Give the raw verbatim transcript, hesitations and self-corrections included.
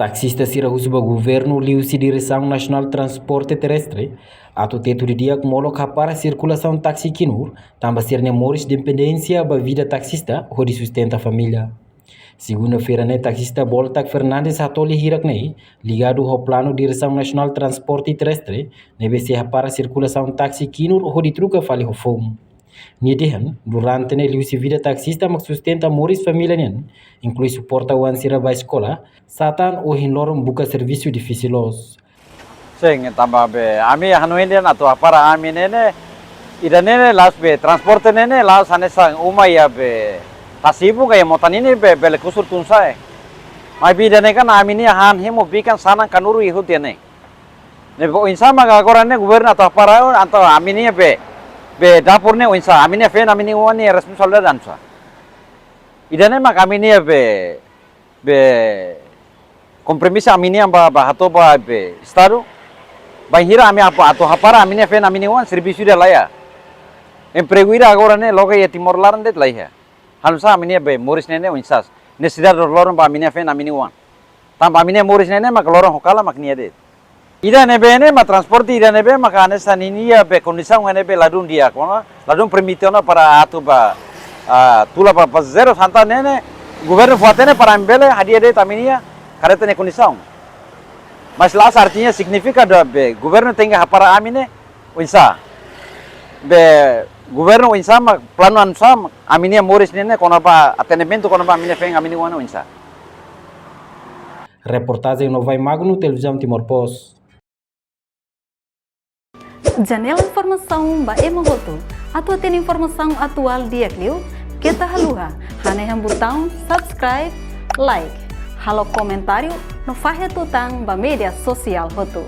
Taksista sira husu ba governu liuhusi Diresaun Nasionál Transporte Terrestre atu tetu didi'ak molok hapara sirkulasaun taksi kinur, tanba sira-nia moris dependénsia ba vida taksista hodi sustenta família. Segunda-feira ne'e taksista Boltak Fernandes hato'o lia hirak-ne'e, ligadu ho planu Diresaun Nasionál Transporte Terrestre, ne'ebé sei hapara sirkulasaun taksi kinur hodi troka fali ho foun. Nia dehan, durante ne'e liuhusi vida taksista mak sustenta moris família nian, inklui suporta oan sira ba eskola, sá tan ohin loron buka servisu difisil loos. Sin, tanba be, ami hanoin dehan atu hapara ami ne'e ne'e, ida-ne'e ne'e la'ós be, transporte ne'e ne'e la'ós hanesan uma iha be, tasi-ibun ka iha mota ninin be, bele kusur tun-sa'e. Maibé ida-ne'e kan ami-nia han hemu bikan sanan kanuru iha hotu iha ne'e. Ne'ebé oinsá mak agora ne'e governu atu hapara, entaun ami-nia be, be dapur ne'e oinsá, ami-nia feen, ami-nia oan nia responsabilidade oinsá. Ida-ne'e mak ami-nia be, be kompromisu ami-nian ba, ba hato'o ba be Estadu. Bainhira ami apa atu hapara ami-nia feen, ami-nia oan servisu ida laiha. Empregu ida agora ne'e loke iha Timor laran de'it laiha. Halo nu'usá ami-nia be moris ne'e ne'e oinsá. Nesesidade loroloron ba ami-nia feen, ami-nia oan. Tanba ami-nia moris ne'e ne'e mak loron ho kalan mak nia de'it. Ida ne'ebé ne'e mak transporte ida ne'ebé mak hanesan ninia be kondisaun ne'ebé ladún di'ak ona, ladún permite ona para atu ba, ah, tula ba pasajeiru santa ne'e ne'e, governu fó-hatene para ami bele hadi'a de'it ami-nia karreta nia kondisaun. Mas la'ós artinya signifika dehan be governu tenke hapara ami ne'e oinsá. Be governu oinsá mak planu oinsá mak ami-nia moris ne'e ne'e kona-ba atendimentu kona-ba ami-nia feen, ami-nia oan oinsá. Reportajen Novai Magno, Televizaun Timor Post. Janela informasaun ba ema hotu. Atu hatene informasaun atuál di'ak liu, keta haluha hanehan butaun subscribe, like, halo komentáriu no fahe tutan ba média sosiál hotu.